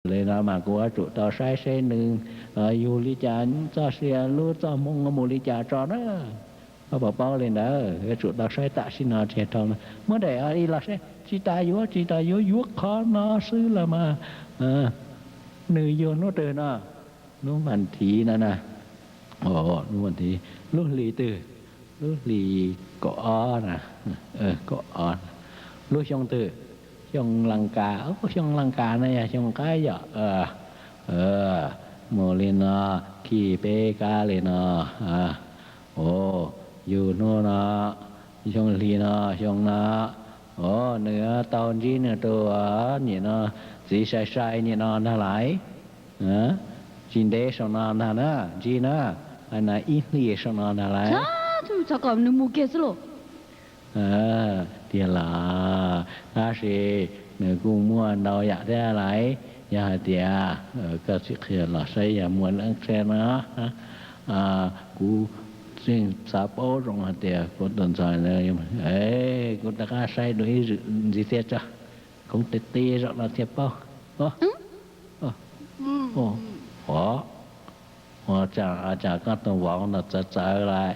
Li no mas kuv yuav tsum tau saib seb nws yug li cas, txoj sia lub txoj hmoo mus li cas tso na. Koj puas paub li ntawd? Yuav tsum tau saib tam sim no tsis dhau no. Muab daim ib los seb. Tsis tas yuav, tsis tas yuav, yuav qhov no xwb los mas. Nws yug hnub twg no? Hnub mas thiv no na. Hnub mas thiv. Lub hlis twg? Lub hlis kaum ob na. Kaum ob. Lub xyoo twg? Xyoo Las Kas. Xyoo Las Kas no yog xyoo qaib yom. Mus li no, khi peb kab li no. Yug hnub no, xyoo hli no, xyoo no. Nws tau ntsib nws tus nyem no, txiv sai sai nyem no ntag lauj. Tsis ntev saum no ntag na, ntsib na, hais na ib hlis saum no ntag lauj. Txhob kom nws mus kiag xwb lauj. Tiag los, tab sis nws kuj muaj ntau yam thiab lauj. Yog hais tias koj tsis qhia los saib yog muaj leej qhia no, kuv tseem xav paub zoo hais tias kuv tus ntxhais, kuv rov qab saib dua ib zaug ntxiv thiab tso, koob tiag tiag zaum no thiaj paub. Ua cas koj tus vauv no txawv txawv lawm?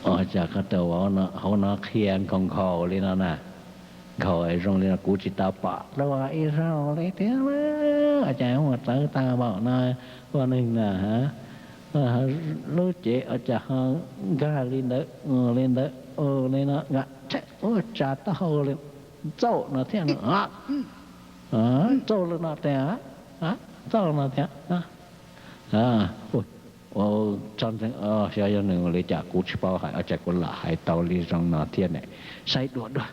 Ua cas koj tus vauv hauv no qhia nkhaus nkhaus li no na? Nkhaus zoo li no kuv tsis tau pom dua ib zaug li thiab. Ua cas ua txawv tag npaum no, ua neeg na. Lub cev ua cas ho nkag li ntawd li ntawd li no, ua tsa taub hau li, txauj no thiab no. Txauj li no tiag, txauj no thiab. Xyov yog nws li cas kuv tsis paub hais, ua cas kuv lam hais tau li zoo no thiab ne. Saib dua dua.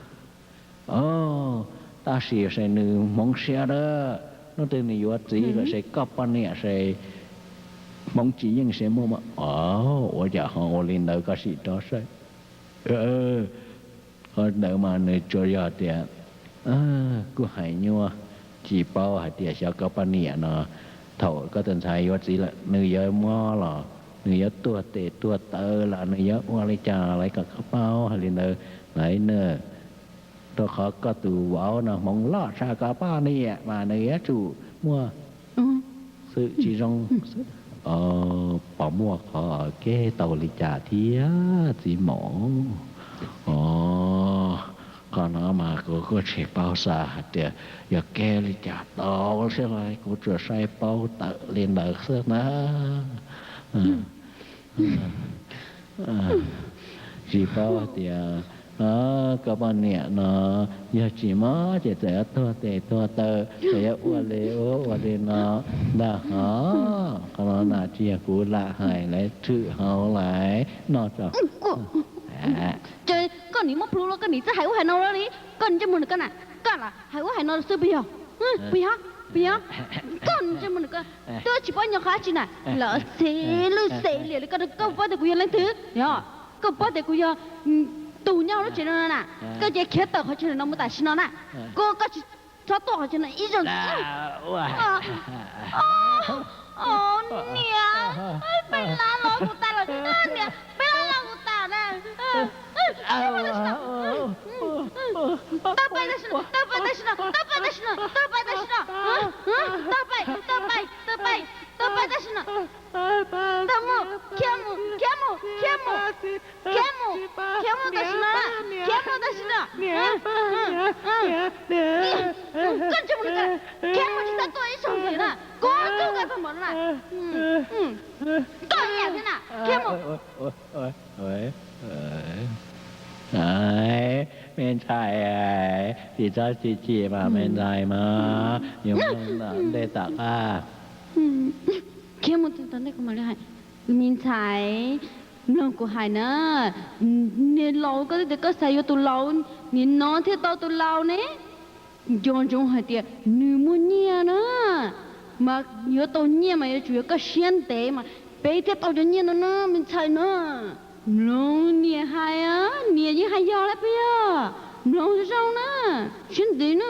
Tab sis ces nws hmoov siab lawm, hnub twg nws yuav txiv lawm ces koj poj niam ces hmoov tsis yeej ces muaj mas. Ua cas ho ua li ntawd, koj sim rov saib. Qhov ntawd mas nws tsuas yog tias kuj hais nyuaj, tsis paub hais tias xyov koj poj niam no thaum koj tus ntxhais yuav txiv lawm nws yuav mob los nws yuav tuag tes tuag taw los nws yuav ua li cas los kom koj paub hais li ntawd lawm na. Rau qhov koj tus vauv no hmoov loj tshaj koj poj niam mas nws yuav tsum muaj xwm tsis zoo. Pom muaj qhov kev tau li cas thiab txiv maum? Qhov no mas kuv kuj tsis paub xav hais tias yog kev li cas tau thiab, kuv tsuas saib paub tawm li ntawd xwb na. Tsis paub tias koj poj niam no yog tsis mob ces txawm yuav tuag tes tuag taw, txawm yuav ua li ub ua li no ntag hos. Qhov no na tsis yog kuv lam hais, lawv tshwm hauv lawm no tso. Ces koj nim muab plhu los koj nim txawj hais ub hais no li, koj ntsej muag nws koj na, koj los hais ub hais no xwb puas yog? Puas yog? Puas yog? Koj ntsej muag nws koj twb tsis paub nyob qhov dab tsi na, lawv xev lwj xev liam li koj, koj paub tias kuv yog leej twg yog? Koj paub tias kuv yog tus nyob lub tsev no na, koj cia khiav tawm qhov chaw no mus tam sim no na, koj koj tsis txhob tuaj qhov chaw no ib zaug. Niam, peb lab los kuv tas lawm, niam, peb lab los kuv tas na. Tawm pais tam sim no, tawm pais tam sim no, tawm pais tam sim no, tawm pais tam sim no, tawm pais, tawm pais, tawm pais, tawm pais tam sim no. Tawm mus, khiav mus, khiav mus, khiav mus, khiav mus, khiav mus tam sim no, khiav mus tam sim no. Koj ntsej muag, khiav mus tsis txhob tuaj ib zaug ntxiv na, kuv txuj koj txog npaum no na. Koj ib yam thiab na, khiav mus. Me ntxhais, tsis txhob chim chim mas me ntxhais mas, yus mloog ntej tom qab. Khiav mus txog tom ntej kuv mam li hais. Me ntxhais, mloog kuv hais na, niag laus koj twb tias koj xav yuav tus laus, nim no thiaj tau tus laus ne. Nco ntsoov hais tias nws muaj nyiaj na, mas yuav tau nyiaj mas yuav tsum yog koj siab ntev mas peb thiaj tau cov nyiaj no na me ntxhais na. Mloog niam hais, niam yeej hais yog lawm puas yog? Mloog zoo zoo na, siab ntev na.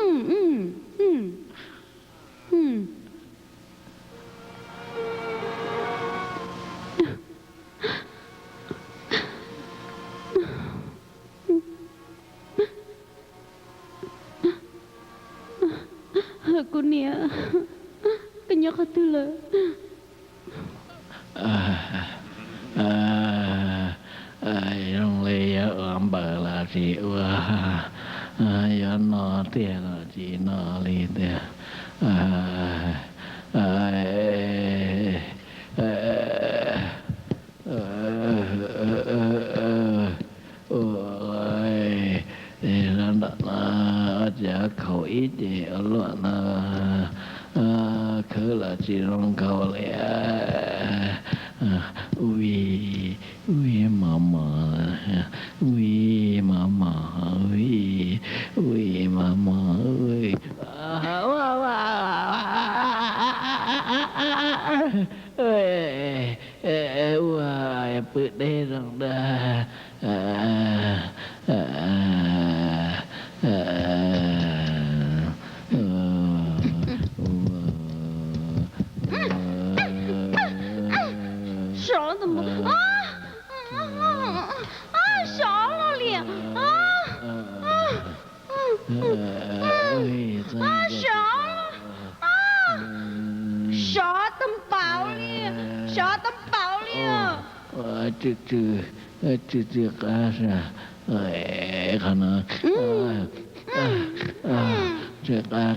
Kuv niam, koj nyob qhov twg lawm? Zoo li yuav ua npaws los tsis ua, yuav no tiag los tsis no li tiag. Ua li, nram no ua cas khaus ib ce ua luaj no, khwv los tsis zoo khaus li. Ui, ui mos mos, ui mos mos, ui, ui mos mos, ui. Ua pw deb zoo dag. Sov, sov luaj li. Sov, sov tau npaum li, sov tau npaum li. Tsw tsw, tsw tsw qab, qhov no tsw qab.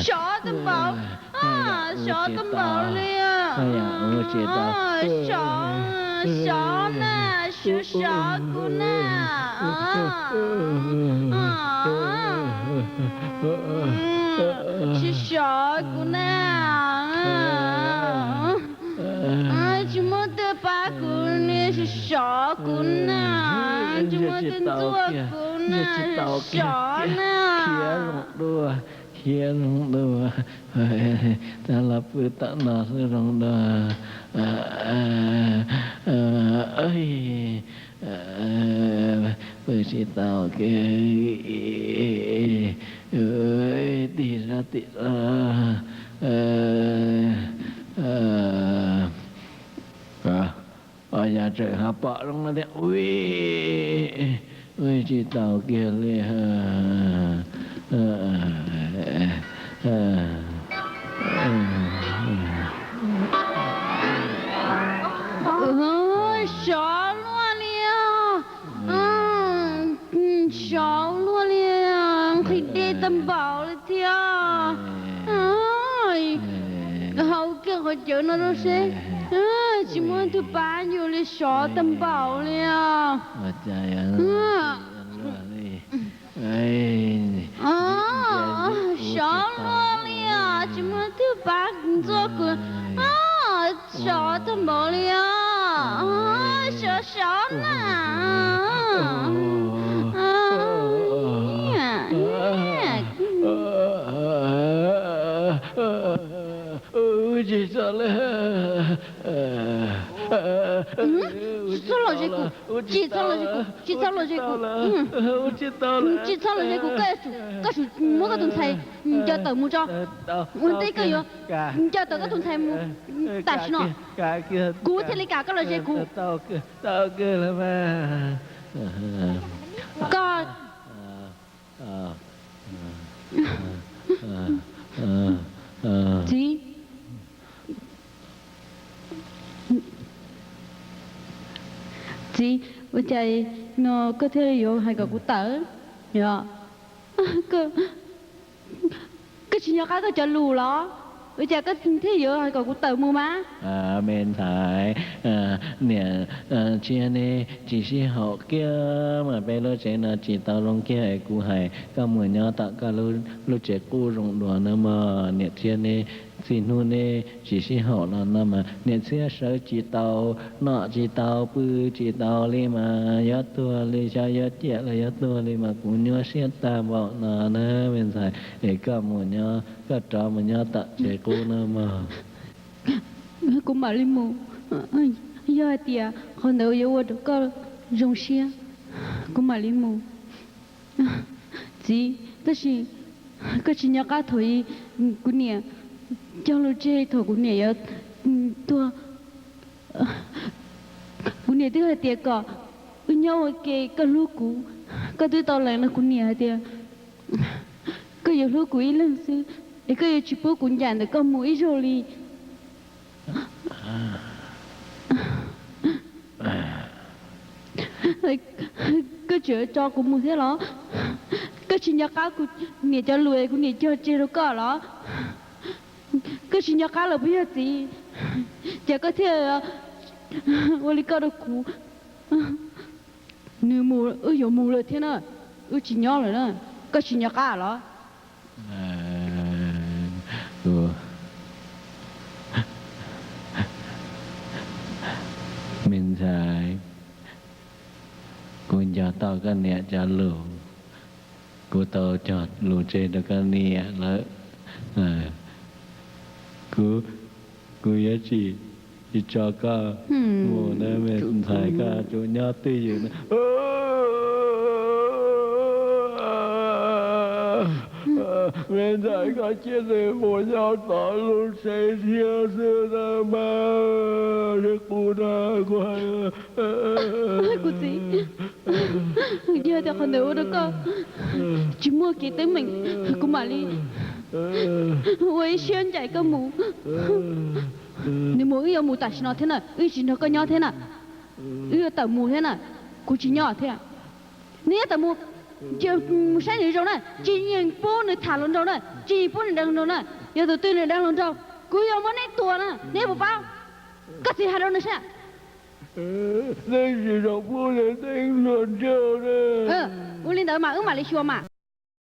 Sov tau npaum, sov tau npaum li. Sov, sov na, sov sov kuv na. Sov sov kuv na. Tsis muaj twg pab kuv li, sov sov kuv na. Tsis muaj twg ntxuaj kuv na, sov sov na. Khiav zoo dua, tag los pw tom no xwb zoo dua. Pw tsis tau kiag, tig sab tim no. Yog tseem ho pom zoo no tiag, ua tsis tau kiag li. Sov luaj li os, sov luaj li, nqhis dej tau npaum li thiab. Hau kiag qhov cawv no rau seb, tsis muaj twg pab yus li, sov tau npaum li os. Sov luaj li os, tsis muaj twg pab ntxuaj kuv, sov tau npaum li os. Sov sov na. Tsis txhob li, tsis txhob los ze kuv, tsis txhob los ze kuv, tsis txhob los ze kuv, tsis txhob los ze kuv, koj tsum muab koj tus ntxhais nco tawm mus tso. Ua ntej koj yuav nco tawm koj tus ntxhais mus tam sim no, kuv thiaj li kam koj los ze kuv. Koj, txiv, txiv, ua cas no koj thiaj yuav hais kom kuv tawm? Yog koj tsis nco qab koj cov lus los? Ua cas koj thiaj yuav hais kom kuv tawm mus mas? Me ntxhais, niam thiab neb tsis sib haum kiag mas peb lub tsev no tsis tau zoo kiag es kuv hais koj mus nyob tom koj lub tsev qub zoo dua no mog. Niam thiab neb txij hnub neb tsis sib haum los no mas niam thiab sawv tsis tau, noj tsis tau, pw tsis tau li mas yuav tuag li, xyov yuav ciaj los yuav tuag li mas kuv nyuaj siab tag npaum no na me ntxhais. Es koj mus nyob, koj rov mus nyob tom tsev qub no mog. Kuv mam li mus, yog hais tias qhov ntawd yuav ua rau koj zoo siab, kuv mam li mus. Txiv, tab sis koj tsis nco qab thaum kuv niam cog lus tseg thaum kuv niam yuav tuag. Kuv niam twb hais tias kom wb nyob ua ke, koj hlub kuv, koj twb tau lees los kuv niam hais tias koj yuav hlub kuv ib leeg xwb. Es koj yuav tsis pub kuv ncaim ntawm koj mus ib zaug li? Koj tseem tso kuv mus thiab los? Koj tsis nco qab kuv niam cov lus es kuv niam cog tseg rau koj los? Koj tsis nco qab los puas yog txiv? Ces koj thiaj ua li koj rau kuv. Nws mus, wb yuav mus lawm thiab na, wb tsis nyob lawm na, koj tsis nco qab los? Me ntxhais, kuv nco tau koj niam cov lus, kuv tau cog lus tseg rau koj niam lawm. Kuv, kuv yuav tsis, tsis tso koj mus na me ntxhais, koj tsum nyob twj ywm na. Me ntxhais, koj cia li mus nyob tom lub tsev thiab xwb na mas, seb kuv na, kuv hais. Kuv txiv, yog tias qhov ntawd ua rau koj tsis muaj kev teeb meem, kuv mam li ua ib siab ncaim koj mus. Nws mus wb yuav mus tam sim no thiab na, wb tsis nrog koj nyob thiab na, wb yuav tawm mus thiab na, kuv tsis nyob thiab. Nws yuav tawm mus, mus saib nws zoo na, tsis yeem pub nws tham hluas nraug na, tsis yeem pub nws deev hluas nraug na. Yog tus twg nws deev hluas nraug, kuv yuav muab neb tua na, neb puas paub? Koj txiv hais rau nws saib. Neb tsis tau pub nws deev hluas nraug. Ua li ntawd mas wb mam li xyuas mas.